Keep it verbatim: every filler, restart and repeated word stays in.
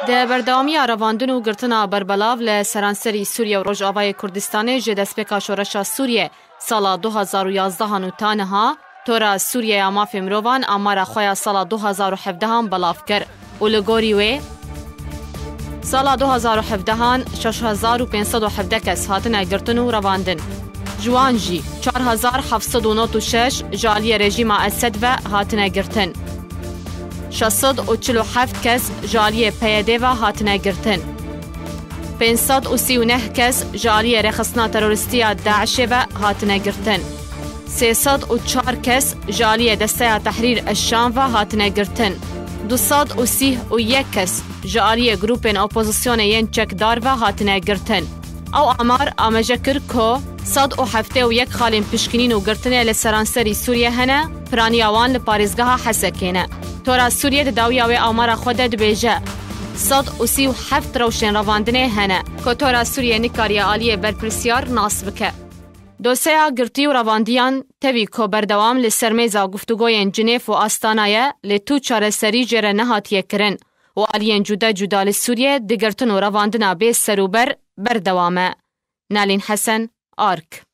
Di berdewamiya revandin û girtina berbelav li seranserî Sûriye û Rojavayê Kurdistanê ji destpêka şoreşa Sûriye sala du hazar û yazdehan û ta niha, tora Sûriye ya Mafê Mirovan amara xwe ya sala du hazar û hevdehan belav kir û li gorî wê, sala du hazar û hevdehan şeş hezar û pênc sed û hevdeh kes hatine girtin û revandin. Ji wan jî çar hezar heft sed û nod û şeş ji aliyê rejîma Esed ve hatine girtin. Şeş sed û çil û heft kes ji aliyê P Y D ve hatine girtin. Pênc sed û sî û neh kes ji aliyê rêxistina terorîstî ya DAIŞê ve hatine girtin. Sê sed û çar kes ji aliyê Desteya Tehrîr Eşşam ve hatine girtin. Du sed û sî û yek kes ji aliyê grûpên opozisyonê yên çekdar ve hatine girtin. Ew amar amaje kir ku sed û heftê û yek xalên pişkinîn û girtinê li seranserî Sûriye hene, piraniya wan li parêzgeha Hesekê ne. Tora Sûriye di dawiya wê amara xwe de dibêje, sed û sî û heft rewşên revandinê hene. Kotora Sûriye nikariye aliyê berpirsiyar nas bike. Doseya girtî û revandiyan tevî ku berdewam li ser mêza guftûgoyên Cinêf û Astana ye, lê tu çareserî jê re nehatiye kirin û aliyên cuda cuda li Sûriye di girtin û revandina bê serûber berdewam e. Nalîn Hesen, Ark.